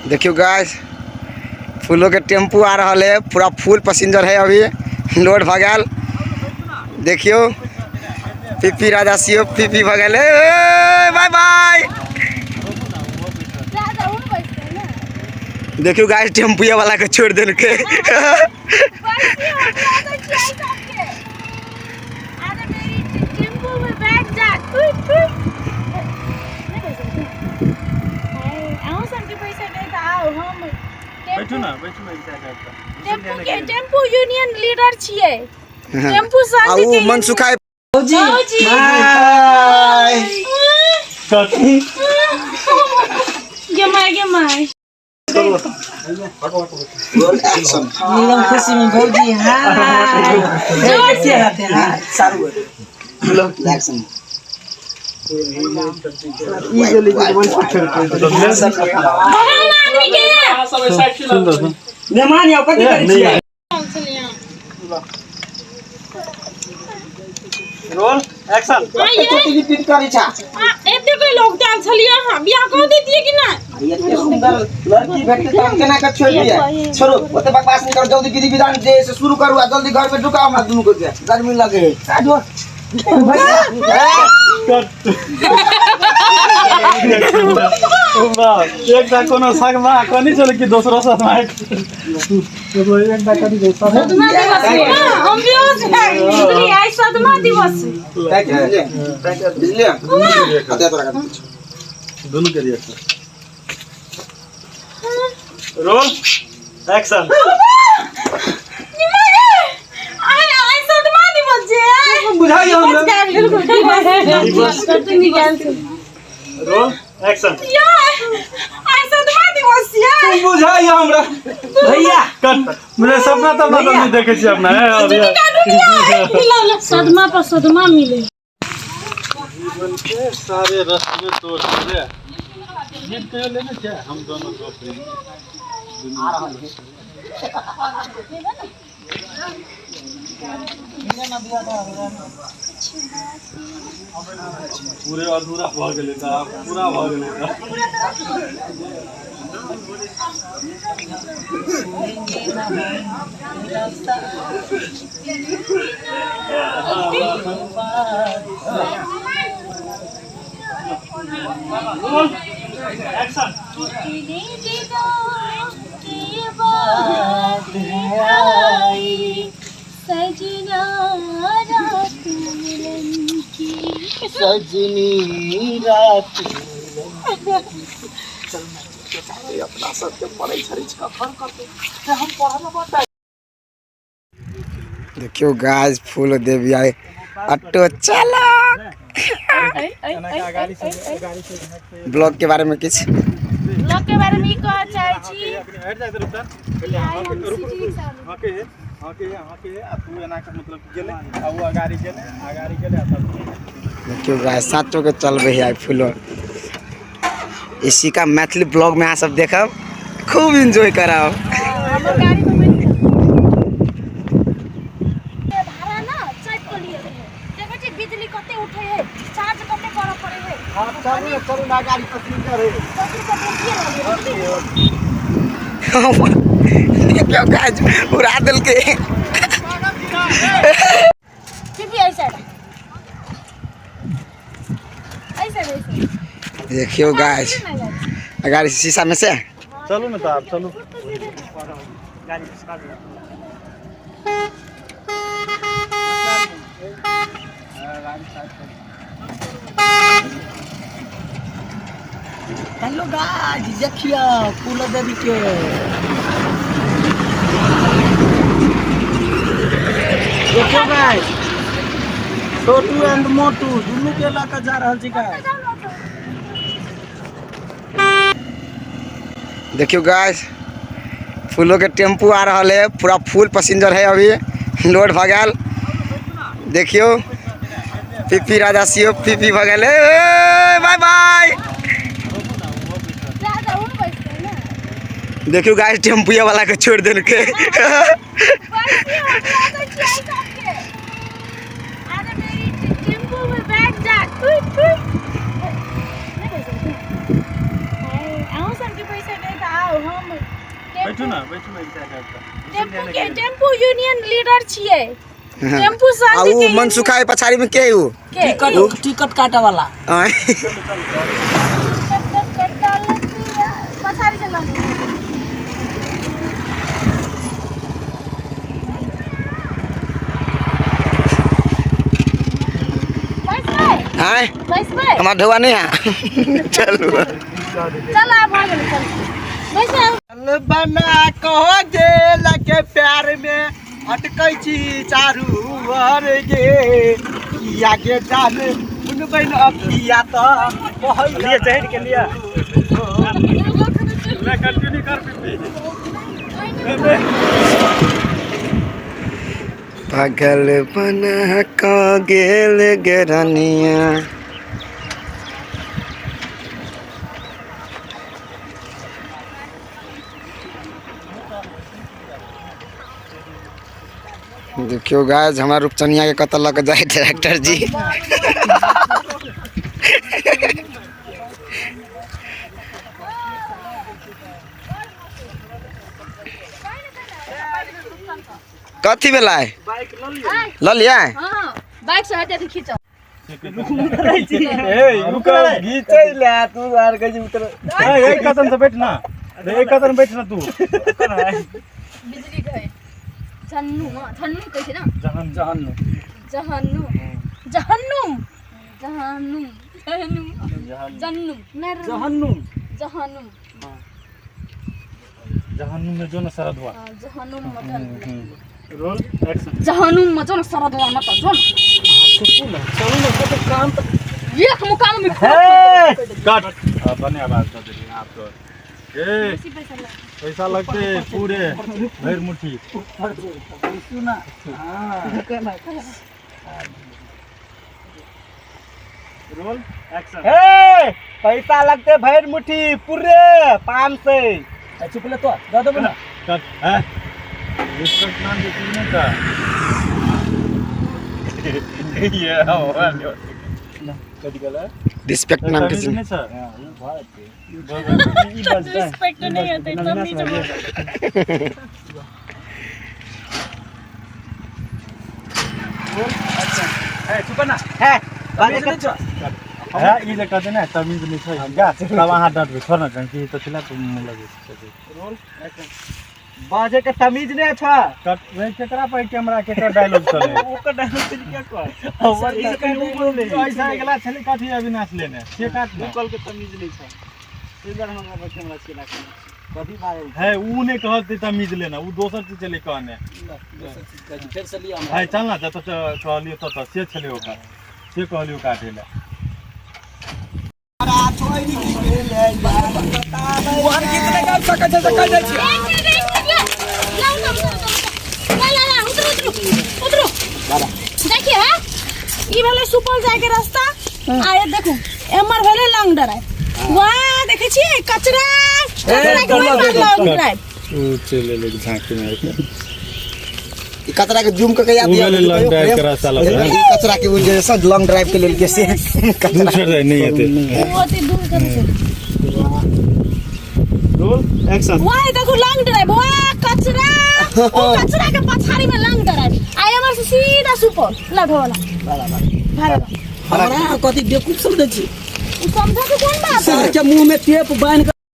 देखियो गाइस, फूलों के टेम्पू आ रहा है, पूरा फुल पैसेंजर है, अभी लोड भ गेल। देखियो पीपी राजा सियो पीपी भ गेल। Bye bye. देखियो गाइस, टेम्पुआ वाला के छोड़ देलके। बैठू ना, बैठू ना। टेम्पू के टेम्पू यूनियन लीडर छियै, टेम्पू आ संघ उ के। मनसुखाय। भौजी। बाय। गे my, गे my. नीलम खुशी में भौजी हाय कैसे रहते हैं? एक्शन। बगल में आदमी के। मेहमान आउ, कथी करै छियै? Roll action. Repeat करै छा। एते कोई लोग दाल छलियै, अहाँ बियाह कऽ दैतियै कि नहि? एते सुंदर लड़की भेटतै तऽ हम केना कऽ छोड़ि दियै? छोड़ू, ओते बकवास नहि करू। जल्दी विधि विधान जे से शुरू करू आ जल्दी घर में ढुकाउ हमरा दुनू के, गर्मी लगे है। साजो एकटा कोनो संगमा कनी छलै कि दोसरो संगमा एकटा कनी छै। सदमा दिवस है। हम बेहोश भए गेलियै, बुझलियै? आइ सदमा दिवस है। बुझलियै? अते तोरा कर। दुनू के रिएक्शन। Roll action. आइ आइ सदमा दिवस जे आइ बुझाइयो हमरा। Roll action. आइ सदमा दिवस छियै। बुझाइयो हमरा भैया। कट। मुझे सपना तपना तऽ नहि देखै छी अपना हे अभी। सदमा पर सदमा मिले। जीवन के सारे रस्म तोड़ रे नींद कहियो लेने छै हम दोनों दोस्त रही। पूरे अधूरा भऽ गेलै तऽ आब पूरा भऽ गेलै तऽ। Roll action. कितने दिनों के बाद आई सजना रात मिलन की। सजनी रात। अपना सबके पढ़ै छड़ी कखन करतै? देखियो गाइस, फूल देवी आए, ऑटो चालक। ब्लॉग के बारे में किछ? ब्लॉग के बारे में ई कहऽ चाहै छी हटि जाइत रुक। आइ हम सिटी रिक्शा में हँ के, हँ के, हँ के। आ तू एना के मतलब गेलै आ ओ अगाड़ी गेलै, अगाड़ी गेलै आ तब। देखियो गाइस, साचो के चलबे है आइ फूलो। इसी का मैथिली ब्लॉग में अहाँ सब देखब, खूब एंजॉय करब। हमर गाड़ी में बैठ के भाड़ा ना चापि कऽ लिए रहे। देखै छी बिजली कते उठे है, चार्ज कते करऽ पड़े है। चलू ने, चलू ना, गाड़ी पसिंजर है। 10 रुपया बेसिए रहलै, बुझलियै? देखियो गाइस, उड़ा देलकै। फिर भी ऐसा ऐसा ऐसा। देखियो गाइस, गाड़ी शीशा में से। चलू ने तऽ आब चलू। हेलो गाइस, देखियो फूल देवी के। देखियो गाइस, छोटू एंड मोटू दुनू के लऽ कऽ जा रहल छी गाइस। देखियो गाइस, फूलों के टेम्पू आ रहा है, पूरा फुल पैसेंजर है, अभी लोड भ गेल। देखियो पीपी राजा सियो पीपी भ गेल। Bye bye. देखियो गाइस, टेम्पुआ वाला के छोड़ देलके। अरे मेरी टेम्पू में बैठ जा। टुई टुई नहीं पैसा। अहूँ सबके पैसा नहीं तऽ आउ। बैठू ना, बैठू ना एक साइड आबि कऽ। टेम्पू के टेम्पू यूनियन लीडर छियै। टेम्पू आ संघ उ के मनसुखा है पछाड़ी में के है उ? के टिकट टिकट काटे वाला। आँय। पछाड़ी से लंग बैसबै। आँय। बैसबै। हमार ढौआ नहीं है, चलू। चल आब भऽ गेलै, चल बैसबै। चल बना कहो गेल के प्यार में अटकै छी चारू ओर गे, किया के जान बुनबै न किया तऽ कहै लिए चढ़ि के लिए। ले कंटिन्यू कर पीपी। पागल बना क गेल गेरनिया। देखियो गाइस, हमरा रूपचनिया के कतऽ लऽ के जाय डायरेक्टर जी। कथी भेलै? लऽ लियै। हँ, बाइक से हेतै तऽ खींचब। ए रुक, घीचै ले तू आर कहै छी उतर। ए, एक कदम से बैठ ना, एक कदम बैठ ना तू। बिजली के है झन्नू, हँ, झन्नू कहै छै ने। जहन जहन जहन्नू जहन्नुम जहन्नुम जहन्नुम जन्नुम नहि, जहन्नुम। जहन्नुम। जहन्नुम में जो ना शरद हुआ। हँ, जहन्नुम मे चल। Roll action. जहन्नुम मे जो न सरदवा न त जो न। चुपू ना, चलू ना, कते काम तऽ एक मुकाम में कट। अपने आवाज दऽ देलियै आप तो। ए पैसा लगते पूरे भरि मुट्ठी। सुना, हाँ। Roll action. हे, पैसा लगते भरि मुट्ठी पूरे 500। चुप ले तो दऽ देबो ना। कट है। रिस्पेक्ट नाम के चीज नहीं था ये हो। कथी कहला? रिस्पेक्ट नाम के तमीज चीज नहीं सर। रिस्पेक्ट नहीं हेतै, तमीज। चुप ना। हे, बाजे के है ई जे कहते ने तमीज नहीं छै गा, तब अहाँ डांटबै। छोड़ ना, कि तऽ छलै तऽ मुँह लगै छै। बाजे के तमीज नहि छ। कट रे। केकरा पर कैमरा, केकर डायलॉग चले? ओकर डायलॉग से क्या कह ऐसा अगला छलै कथी अविनाश लेने से काट ने। कल के तमीज नहि छै, ताहि दुआरे हमरा पर कैमरा चला के कथी बारे है ऊ नहि कहलतै तमीज लेना, ऊ दोसर चीज छलै कहने। दोसर चीज कहै छी, फेर से लिअ हमरा। है चल ना, जतऽ कहलियौ ततऽ से छलै ओकर, से कहलियौ काटै लए। ओहन गीत नहि गाबि सकै छै तऽ कहि दै छियै। एक मिनट, एक मिनट, ला ला, उतरू उतरू ला ला ला, उतरू उतरू उतरू। देखिए है, ई भेलै सुपौल जाय के रास्ता आ ये देखू एम्हर भेलै लॉन्ग ड्राइव। वाह, देखै छियै कचरा, कचरा के ओहि पार लॉन्ग ड्राइव। ऊ चलि एलै झाँकी मारि के। ई कचरा के जूम करके याद उ भेलै लॉन्ग ड्राइव के रास्ता लग। ई कचरा के उ जे सब लॉन्ग ड्राइव के लेल के से कचरा। दूर छोड़ि दे, नहि हेतै। ओ अति दूर करै छै। Roll action. वाह, देखू लॉन्ग ड्राइव, वाह कचरा, ओ कचरा के पछाड़ी में लॉन्ग ड्राइव आ एम्हर से सीधा सुपौल। ला ढोला भाड़ा। हमरा कथी बेवकूफ समझै छी? उ समझै के कोन बात है? के मुँह में टेप बान्हि।